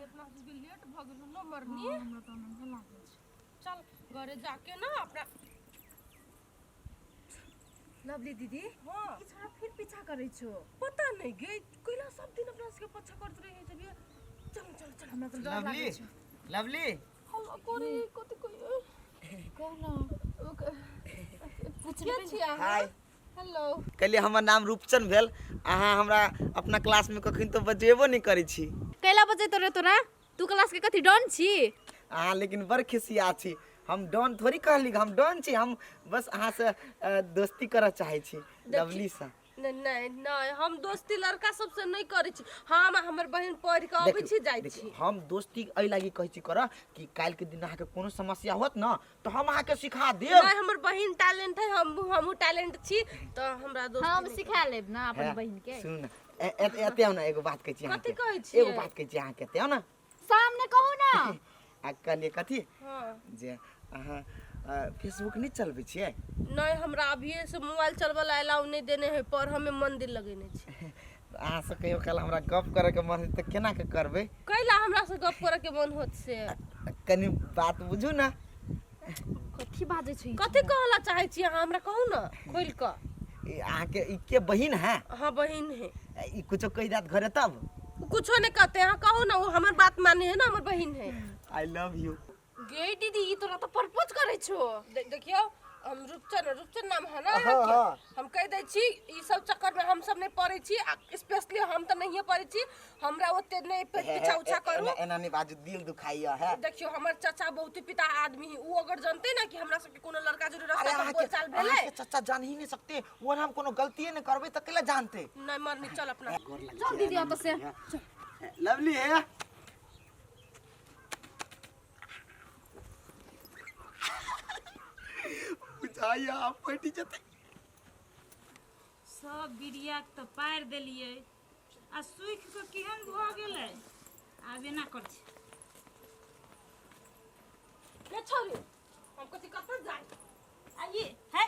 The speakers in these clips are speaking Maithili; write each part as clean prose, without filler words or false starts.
आइ अपना सबके लेट भऽ गेल न मरनी। हाँ, हमरा तऽ ओनाहिये लागै छै। चल घरे जाके ना अपना लवली दीदी। हाँ। ई छोरा फिर पीछा करै छौ। पता नहीं गे कैला सब दिन अपना सबके पीछा करत रहे छै गे। चल चल चल। हमरा तऽ डर लवली लागै छौ। लवली हल्ला करे कथी कहिए। कहू ना। के छियै अहाँ? हाय। हेलो। कहलियै हमर नाम रूपचन भेल, अहाँ हमरा अपना क्लासमे कखन तऽ बजेबो नहि करै छी। कैला बजेतो रे तोरा? तू क्लास के कथी डॉन छी? अहाँ लेकिन बड़ खिसिया छी। हम डॉन थोड़ी कहली, हम डॉन छी, हम बस अहाँसँ दोस्ती करऽ चाहै छी लवलीसँ। नहीं नहीं नहीं, हम दोस्ती लड़का सबसे नहीं करै छी। हम आ हमर बहिन पढ़ के अबै छी जाइ देखियौ, छी। हम दोस्ती एहि लागी कहै छी करऽ कि काल्हिके दिन अहाँके कोनो समस्या होत न तऽ हम अहाँके सिखा देब। नहीं, हमर बहिन टैलेंट है, हमहूँ टैलेंट छी, तऽ हमरा दोस्ती हम नहीं सिखा लेब ना अपन हे, बहिन के। सुन न, एते आउ न, एगो बात कहै छी अहाँके। कथी कहै छियै? एगो बात कहै छी अहाँके, एते आउ न। सामने कहू ना। आ कहलियै कथी? हाँ। जे अहाँ फेसबुक नहि चलबै छियै? नहीं, हमरा अभिये से मोबाइल चलबै ला अलाउ नहीं देने है, पर हमे मंदिर लगेने छी। अहाँसँ कहियो काल हमरा गप करैके मन होत तऽ केना के करबै? कैला हमरा से गप करे के मन होत से? कनि बात बुझू ना। कथी बाजै छै? कथी कहला चाहै छी अहाँ हमरा कहू ना खोलि कऽ। ई अहाँके ई के बहिन है? हाँ बहिन है। ई कुछो कहि देत घरे तब? उ कुछो नहीं कहते, अहाँ कहू ना, वो हमर बात माने है ना, हमर बहिन है। I love you. गे दीदी, ई तोरा तऽ प्रपोज करै छौ। देखियौ, हम रूपचन, रूपचन नाम है ना हाँ, अहाँके? हाँ। हम कहि दै छी, ई सब चक्कर में हम सब नहीं पड़ै छी, आ स्पेशली हम तऽ नहिये पड़ै छी, हमरा ओते नहीं पीछा उछा करू। एना नहीं बाजू, दिल दुखाइया है। देखियौ, हमर चाचा बहुत ही पिता आदमी है, उ अगर जानते ना कि हमरा सबके कोनो लड़का जरूर अरे रास्ता पर अहाँके बोलचाल भेलै। अहाँके चाचा जान ही नहीं सकते, वो हम कोनो गलतिये नहीं करबै तऽ कैला जानते? नहीं मरनी, चल अपना। चल दीदी ओतऽ से। लवली है। बुझाइया आप फटि जेतै। सब बिरिया के तऽ पारि देलियै आ सूखि कऽ केहन भऽ गेलै, आब एना कर छै। गे छौरी, हम कथी कतऽ जाय? आ ई है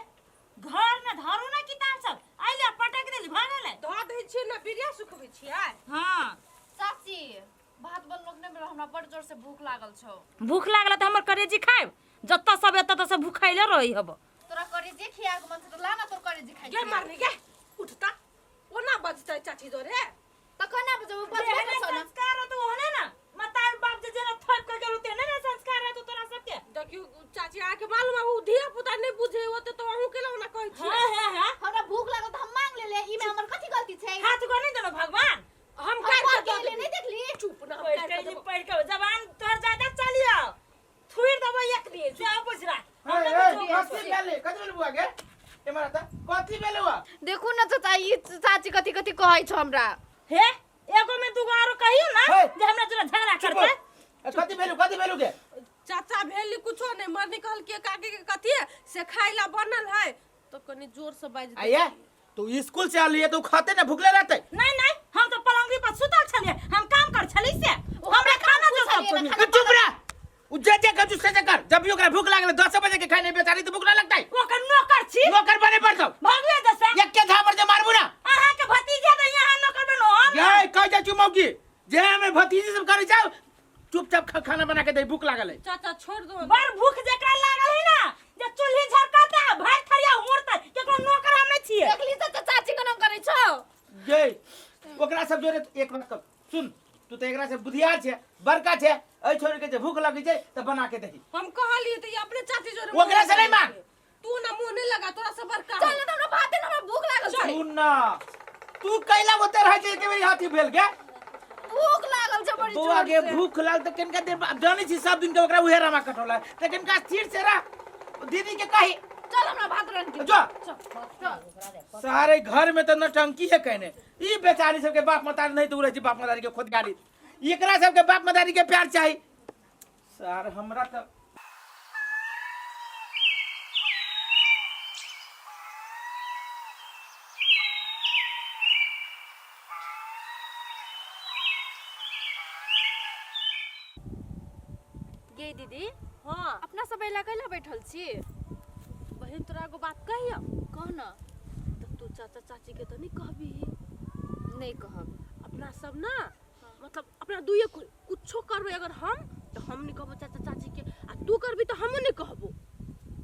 घर में धरू ना किताब सब, अइले पटक देली भऽ गेलै। धऽ दै छियै ना, बिरिया सुखबै छियै। हाँ। चाची, भात बनलो कि नहि बनलो? हमरा बड़ जोर से भूख लागल छौ। भूख लागल तऽ हमर करेजी खायब? जतऽ सब एतऽ तऽ सब भूखाइले रहै हब। तोरा करेजी खिया के मन छै तऽ ला ना, तोर करेजी खाइ गे छियै। मारनी गे, उठता ओना बजतै चाची जोरे। तऽ कोना बजबै? बजबै जेहने ने छौ ना। संस्कार रहतौ ओहने ना, मतार बाप जे जेना थोपि कऽ गेलौ तेहने ने संस्कार रहतौ तोरा सबके। देखियौ चाची, अहाँके मालूम है उ धिया पुता नहीं बुझे ओते, तो अहूँ केला ओना कहै छियै? हाँ हाँ हाँ। हमरा भूख लागल तऽ हम मांग लेले, ई में हमर कथी गलती छै? हाथ गोड़ नहि देलौ भगवान? हम हम काटि पढ़ कऽ के दऽ एलियै, देबै। नहि देखली? चुप ना, हम पढ़ि काटि के कऽ देबौ। पढ़ि के जबान तोहर ज्यादा चलियो, थुइर देबो एक दिन से बुझ राख। हमरा ए, बुझो। कथी भेलै? कथी भेलै बुआ के? एमहर आ तऽ, कथी भेलै बुआ? देखू ना चाचा, ई चाची कथी कथी कहै छौ हमरा। हे, एगो में दूगो आरो कहियो ना हे। जे हमरा जोरा झगड़ा चुप करतै। हो। ए, कथी भेलौ? कथी भेलौ गे? चाचा, भेली कुछो नहीं, मरनी कहल के काकी के कथी है से खाइ ला बनल है, तो कनी जोर से बाजि आइए तू स्कूल से आलिए तो खाते ना, भूखले रहते? नहीं नहीं, हम तो पलंगरी पर सुतल छलिए, हम काम कर छली से हमरा खाना जो सब पूछलिए ना। तू चुप रह। उ जे जे करू से जे कर। जब भी ओकरा भूख लागल 10 बजे के खाने, बेचारी तो भूख ना लगतै। ओकर नौकर छी। नौकर बने पड़तौ। भगवे दसे। एके झापर जे मारबू ना। अहाँ के भतीजा दे यहाँ नौकर बनो हम। ये कह जा चुमौकी जे हमें भतीजी सब करे जाओ, चुपचाप खाना बना के दे, भूख लागल है। चाचा छोड़ दो। बड़ भूख जेकरा लागल है ना, जे चूल्ही झरकता भर थरिया उड़ता, केकरो नौकर हम नहीं छिए। देखली चाचा, चाची कोना करै छौ? ये ओकरा सब जोरे एक बात कह, सुन, तू तो एकरा से बुधियार छे, बड़का छे, एहि छोड़ के जे भूख लगी छै त बना के दही। हम कहलिए त ई अपने चाची जोरे ओकरा से नहीं मांग। तू ना मुंह नहीं लगा, तोरा से बड़का। चल ना, हमरा भात दे ना, हमरा भूख लागल छै। सुन ना, तू कैला ओते रहै छै? एके बेरी हाथी भेल गे। भूख लागल छै बड़ी बौआ जोर गे से। भूख लागल त कनिका देर बाद जानै छी सब दिन के ओकरा उहे रामा कटौला, त कनिका स्थिर से रह, दीदी के कही। चल, हमरा भात रन के जो। चल चल। सारे घर में तो नौटंकी है कहने। ई बेचारी सबके बाप मतारी नहीं तो उड़े छै बाप मतारी के खोदगारी, एकरा सबके बाप मतारी के प्यार चाही। सर हमरा तो गे दीदी। हाँ। अपना सब एला कैला बैठल छी? बहिन, तोरा एगो बात कहियो? कह न। तऽ तू चाचा चाची के तऽ नहीं कहबी? नहीं कहब। अपना सब ना मतलब मतलब अपना दुइये कोई कुछो करबै अगर हम तऽ हम नहि कहबो चाचा चाची के आ तू करबी तऽ हमहूँ नहि कहबो।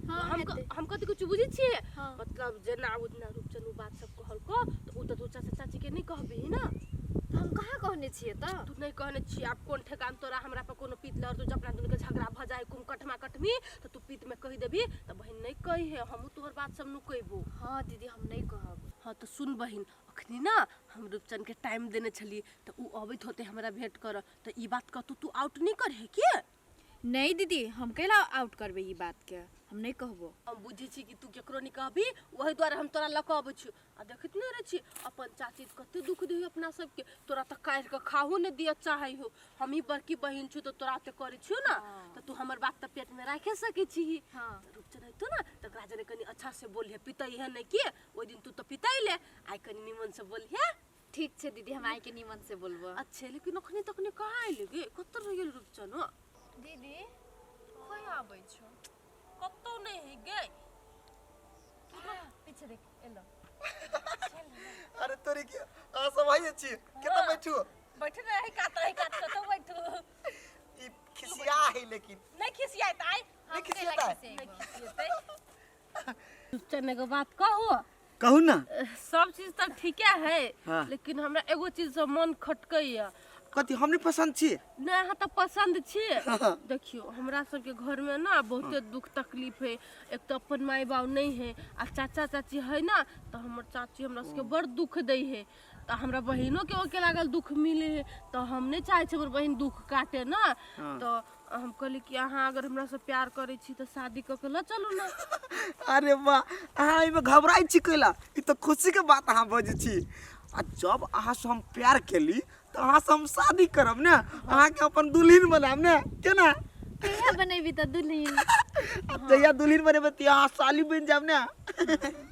हाँ, हम हेतै। हम कथी कुछ बुझै छियै? हाँ। मतलब जेना उतना रूपचन उ बात सब कहलको तऽ उ तऽ तू चाचा चाची के नहि कहबही ना। तऽ हम कहाँ कहने छियै तऽ? तू नहि कहने छी। आब कोन ठेकान तोरा हमरा पर कोनो पीत लहर, तू अपना दुनू के झगड़ा भऽ जाए कुम कटमा कटमी तऽ तू पीत में कहि देबी तऽ बहिन नहि कही है, हमहूँ तोहर बात सब नुकेबो। हाँ दीदी, हम नहीं कहब। हाँ तऽ सुन बहिन, अखनी ना हम रूपचन के टाइम देने छलियै तऽ उ अबैत होते हमरा भेंट करऽ, तऽ ई बात कतौ तू आउट नहि करहे की? नहीं दीदी, हम कैला आउट करबै ई बात के, हम नहीं कहबो। हम बुझै छी कि तू केकरो नहीं कहबी, वही दुआरे हम तोरा लऽ कऽ अबै छी। आ देखैत नहि रहै छी अपन चाची कते दुख दै अपना सबके, तोरा तऽ काटि कऽ खाहू नहि दिअ चाहै हो। हम ही बड़की बहिन छी तऽ तोरा ओते करै छियौ ना, तऽ तू हमर बात तऽ पेट में राखे सकै छी। हाँ। तऽ रूपचन अयतौ ना तऽ ओकरा जरे कनि अच्छा से बोलिहे, पितैहे नहि की ओहि दिन तू तऽ पितैले, आइ कनि निमन से बोलिहे। ठीक छै दीदी, हम आइ के निमन से बोलबो। अच्छे, लेकिन अखनी तखनी कहाँ अयलै गे, कतऽ रहि गेल रूपचन? दीदी कोई आबै छौ? कतौ नहि है गे। पीछे देख एलो। अरे तोरी के अहाँ सब आइए छी, केना बैठू? बैठे रहे कात रहे कात, कतौ बैठू। ई खिसिया है लेकिन। नहीं खिसियात आइ। नहीं खिसियाता है? नहीं खिसियेतै। रूपचन एगो बात कहू? कहू ना। सब चीज तऽ ठीके है। हाँ। लेकिन हमरा एगो चीज से मन खटकैया। कथी? हम नहीं पसंद छी? नहीं, अहाँ तऽ पसंद छी। देखियो हमरा सबके घर में ना बहुते दुख तकलीफ है, एक तऽ अपन माय बाप नहीं है आ चाचा चाची है ना, तऽ हमर चाची हमरा सबके बड़ दुख दै है, तऽ हमरा बहिनो के ओके लागल दुख मिले है, तऽ हम नहीं चाहै छी हमर बहिन दुख काटे ना। तऽ हम कहली कि अहाँ अगर हमरा से प्यार करै छी तऽ शादी कऽ के लऽ चलू ना। अरे वाह, अहाँ एहिमे घबराइ छी कैला? ई तऽ खुशी के बात अहाँ बजै छी। आ जब अहाँ से हम प्यार केली तऽ अहाँ से हम शादी करब ने, अहाँके अपन दुल्हन बनायब ने, केना? कहिया बनेबी तऽ दुल्हन? आ जहिया दुल्हन बनेबै तहिया अहाँ साली बनि जायब ने।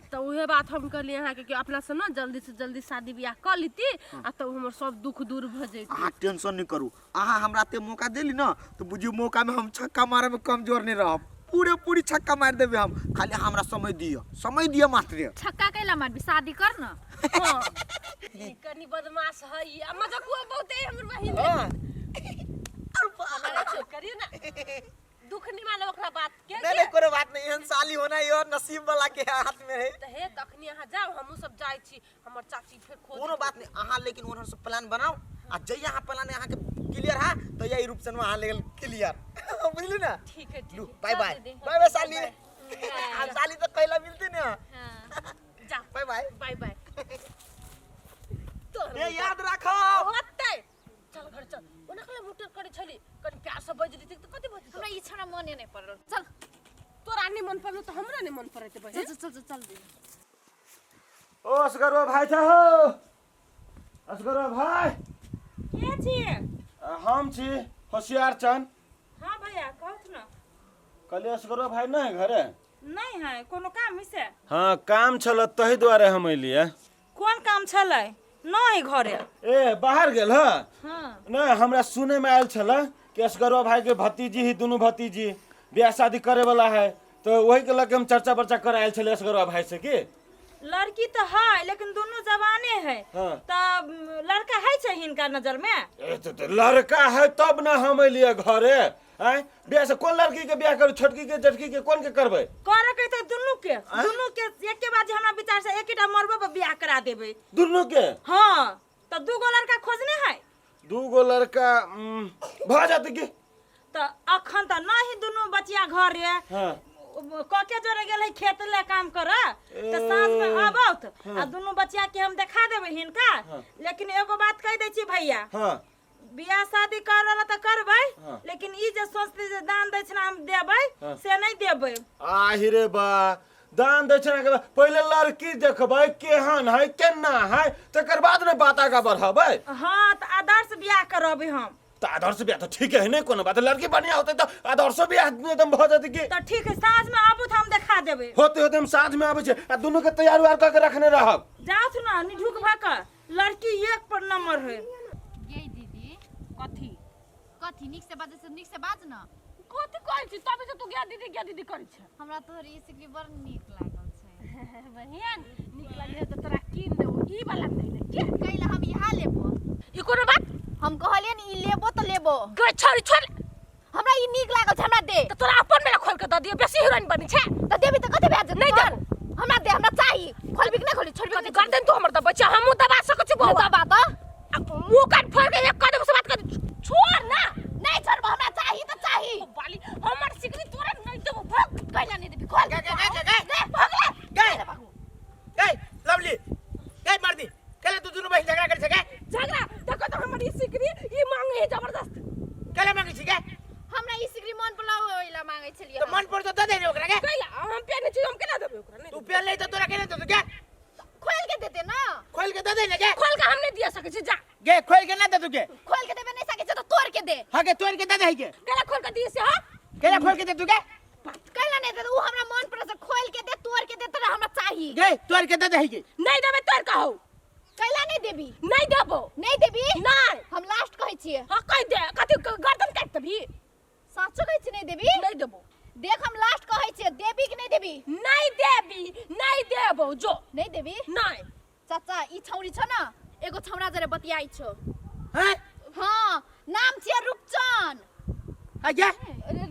तऽ उहे बात हम कहलियै अहाँके कि अपना से ना जल्दी से जल्दी शादी बियाह कऽ लीती आ तब हमर सब दुख दूर भऽ जैतै। अहाँ टेंशन नहीं करू, अहाँ हमरा ते मौका देली ना तो बुझियौ मौका में हम छक्का मारे में कमजोर नहीं रहब, पूरे पूरी छक्का मार देबै हम, खाली हमरा समय दिअ, समय दिअ मात्र। छक्का कैला मारबी, शादी कर ना। हाँ। ई कनि बदमाश है ई, आ मजकुआ बहुत है हमर बहिन। हाँ। हमरा करियो ना, दुख नहीं मानो ओकरा बात के। नहीं नहीं, कोनो बात नहीं, एहन साली होना यो नसीब वाला के हाथ में है। तऽ हे तखनी अहाँ जाउ, हमहूँ सब जाइ छी, हमर चाची फेर खोज। कोनो बात नहीं, अहाँ लेकिन ओनहर से प्लान बनाओ आ जहिया अहाँ प्लान अहाँ के क्लियर है तो यही रूप से अहाँ लेल क्लियर, बुझली ना? ठीक है, ठीक लू है। बाय बाय। दीदी। बाय बाय साली, आ साली तो कहला मिलती ना। हाँ। जा। Bye bye. Bye bye. ए याद राखो। होतै, चल घर चल। ओना कहले मोटर करै छली, कनि प्यार से बजली तऽ कथी बजली? हमरा ई छौड़ा मने नहीं पड़ल। चल। तोरा नहि मन पड़लो तऽ हमरा नहि मन पड़ैत बहिन। चल चल चल चल दीदी। ओ असगरवा भाई था हो, असगरवा भाई। के छियै? हम छी होशियार चंद। हाँ भैया, कहत ना। कहलियै असगरवा भाई नहीं है घरे? नहीं है, कोनो काम है से? हाँ काम छल तही दुआरे हम अलियै। कोन काम छलै? नहीं घरे। ए बाहर गेल ह? हाँ। नहीं, हमरा सुने में आयल छल कि असगरवा भाई के भतीजी ही दुनू भतीजी ब्याह शादी करे वाला है, तो वही के लगे हम चर्चा बर्चा करे आयल छलै असगरवा भाई से कि लड़की तो है लेकिन दोनों जवाने है। हाँ। तब लड़का है छै हिनका नजर में? ए तो लड़का है तब ना हम अलियै घरे। आँय ब्याह से कोन लड़की के ब्याह करू, छोटकी के जेठकी के, कोन के करबै? करे के तऽ दुनू के, दुनू के एके बार जे हमरा विचार से एकेटा मरबो पर ब्याह करा देबै। दुनू के? हाँ, तऽ दूगो लड़का खोजने है। दूगो लड़का भऽ जेतै की? तऽ अखन तऽ नहीं दुनू बचिया घरे। हाँ। कके जोरे गेल है खेत ले काम कर, तऽ साँझ में आबत आ दुनू बचिया के हम देखा देबै हिनका। लेकिन एगो बात कहि दै छी भैया। हाँ। बियाह शादी करऽ तऽ करबै। हाँ। लेकिन ई जे सोचते जे दान दै छै हम देबै। हाँ। से नहीं देबै। आहि रे बा, दान दै छै ने, पहिले लड़की देखबै केहन है केना है, तकर बाद ने बात आगा बढ़ाबै। हाँ, तऽ आदर्श बियाह करबै हम। तऽ आदर्श बियाह तऽ ठीक है, नहीं कोनो बात, लड़की बढ़िया होतै तऽ आदर्शो बियाह एकदम भऽ जेतै की। तऽ ठीक है, साँझ में आबू तऽ हम देखा देबै। होते होते हम साँझ में आबै छै आ दुनू के तैयार उयार कऽ के रखने रहब। जाउथ ना निढुक भऽ कऽ, लड़की एक पर नंबर है। ये दीदी। कथी? कथी नीक से बाजै से नीक से बाज ना। कथी कहै छी तबे से तू गया दीदी गया दीदी करै छै। हमरा तोहर ई सिकरी बड़ नीक लागल छै। बहिन नीक लागै तऽ तोरा कीन देबो, ई वाला नहीं ले के? कैला हम इहा लेबो। ई कोनो बात? हम कहलियै देबो। गै छोरी, छोड़। हमरा ई नीक लागल छै, हमरा दे। तऽ तोरा अपन मेला खोल के दऽ दियौ, बेसी हीरोइन बनै छै। तऽ देबी तऽ कथी भए जेतै? नहि तोहर? देबो। हमरा दे, हमरा चाही। खोलबी कि नहि खोलबी? छोड़बी कि कथी नहि? गर्दन तू हमर दबै छै? हमहूँ दबा सकै छी छोड़बी? बौआ। दबा तऽ। आ मुँह कान फोड़ के एक कदम से बात कर, छोड़ ना। नहि छोड़बो, हमरा चाही तऽ चाही। ओ बाली, हमर सिकरी तोरा नहि देबो, भाग। कैला नहि देबी? खोल। गे, गे, गे, गे, गे। दे, भगला। गे। गै लवली, गै मर्दी, केले तू दुनू बहिन झगड़ा करै छै गे? झगड़ा देखो तो, हमर ई सिकरी ई मांगे है जबरदस्त। केले मांगे छी गे? हमरा ई सिकरी मन पलाओ, ओइला मांगै छलियै। तऽ मन पर तो दऽ दे ने ओकरा गे। कैला हम पेने छी, हम केना देबै ओकरा? नहि। तू पेल नहीं तऽ तोरा केने देतौ गे? खोल के देते ना। खोल के दऽ दे ने गे। खोल के हम नहीं दिया सकै छी, जा। गे, खोल के ना देतौ गे? खोल के देबे नहीं सकै छै तऽ तोड़ के दे। हाँ गे, तोड़ के दऽ दे गे। कैला खोल के दिए से? हां। केला खोल के दे तू गे? कैला नहीं दे? उ हमरा मन पर से खोल के दे, तोड़ के दे, तोरा हमरा चाही। गे, तोड़ के दे दे गे। नहीं देबै तोड़ कहू। कैला नहीं देबी? नहीं देबो। नहीं देबी? नहीं। हम लास्ट कहै छियै। हां, कह दे। कथी गर्दन काटि देबी? साचो कहै छी, नहीं देबी? नहीं देबो। देख, हम लास्ट कहै छियै, देबी कि नहीं देबी? नहीं देबी, नहीं देबो, जो। नहीं देबी? नहीं। चाचा, ई छौरी छ न, एगो छौरा जरे बतियाइ छौ। हैं? हाँ, नाम छियै रूपचन। आ गे।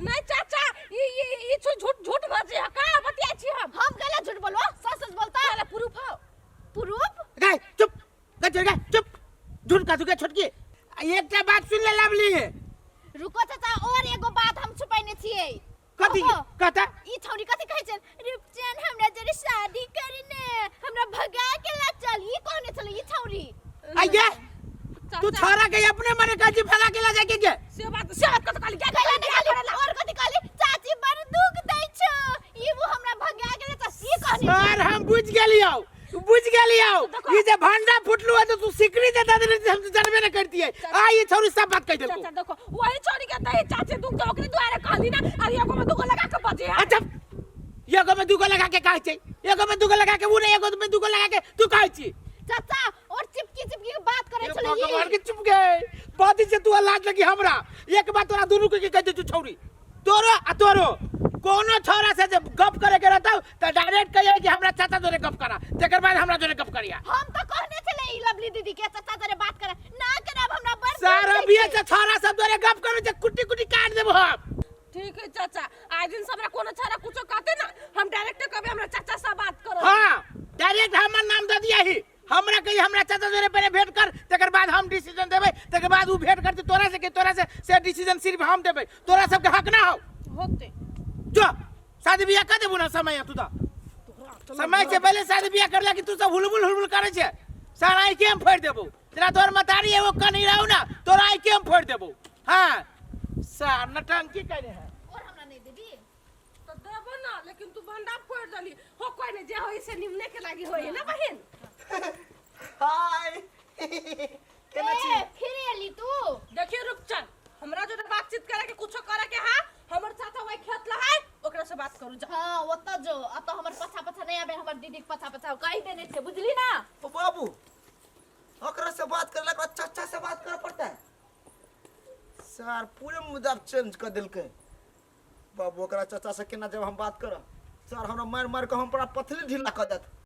नहीं चाचा, ई ई ई छो झूठ झूठ बजे है। का बतियाइ छी हम? हम कैला झूठ बोलबो? सच सच बोलता। कैला प्रूफ हो? प्रूफ? गे, चुप गे, छोड़ गे, चुप। झूठ का तू गे छोटकी? आ एकटा बात सुन ले लवली। रुको चाचा, और एगो बात हम छुपैने छियै। कथी? कहो। कहता। ई छौरी कथी कहै छै? रूपचन हमरा जरे शादी करने, हमरा भगा के ला चल, ई कहने छलै ई छौरी। आ गे, तू छोरा के अपने मने काजी भगा के ला जाके गे? से बात, से बात कत कहली? कैला नहीं कहली? और कथी कहली? चाची बड़ दुख दै छौ, ई वो हमरा भगा के ला चल, ई कहने छलै। सर, हम बुझ गेलियौ, बुझ गेलियौ। ई जे भंडा फुटलू है तो तू सिकरी दे दे देने, हम तो जानबे न करतियै। आ ई छौरी सब बात कह देलको। चाचा देखो, वही छोरी के दही चाचे दुख दे, ओकरे दुआरे कहली ना। अरे, एगो में दूगो लगा के बजे है। अच्छा, एगो में दूगो लगा के कहै छै, एगो में दूगो लगा के उ नहीं, एगो में दूगो लगा के तू कहै छी। चाचा, और चिपकी चिपकी के बात करै छलै ई। भगवान के, चुप गए बात से तू लाज लगी हमरा। एक बात तोरा दुनू के कह दे तू छौरी, तोरो आ तोरो, कोनो छोरा से जब गप करे के रहतौ त डायरेक्ट कहिए कि हमरा चाचा जोरे गप करा, तकर बाद हमरा जोरे गप करिया। हम तो कहने छलै ई लवली दीदी के, चाचा जरे बात करे ना करब, हमरा बड़ दुख सारा दै बिया छै। से छोरा सब जोरे गप करू जे कुट्टी कुट्टी काट देबो हम। ठीक है चाचा, आज दिन से हमरा कोनो छोरा कुछो कहते ना, हम डायरेक्ट कहबे हमरा चाचा से बात करो। हाँ, डायरेक्ट हमर नाम दे दिया ही, हमरा कही हमरा चाचा जोरे पहले भेंट कर, तकर बाद हम डिसीजन देबै, तकर बाद उ भेंट करते तोरा से के तोरा से, से डिसीजन सिर्फ हम देबै, तोरा सबके हक ना हो। होते। जो शादी बियाह कर देबू ना समय, तू तो समय से पहले शादी बियाह कर कि तू सब हुलबुल हुलबुल करे छे, सारा आँखि हम फोड़ देबू तेरा। तोर मतारी एगो कनी रहू ना, तोरा आँखि हम फोड़ देबू। हाँ, सार नटंकी करे है। और हमरा नहीं देबी? तो देबो ना, लेकिन तू भंडा फोड़ दली हो। कोई नहीं, जे होई से निमने के लागी होई ना बहन। हाय, केना छी? ए, फिर एली तू? देखियो रूपचंद, हमरा जो बातचीत करे के कुछो करे के हा, हमर चाचा वही खेत ला है, ओकरा से बात करू जा। हाँ, ओतऽ जो, अतऽ हमर पछा पछा नहीं आबे, हमर दीदी के पछा पछा कहि देने छै, बुझली ना? ओ बाबू, ओकरा से बात करे लगा चाचा से बात करे पड़ता है। सर पूरे मुद्दा चेंज कर देलकै बाबू। ओकरा चाचा से केना जब हम बात करब? सर हमरा मारि मारि के हम पूरा पथली ढीला कर देत।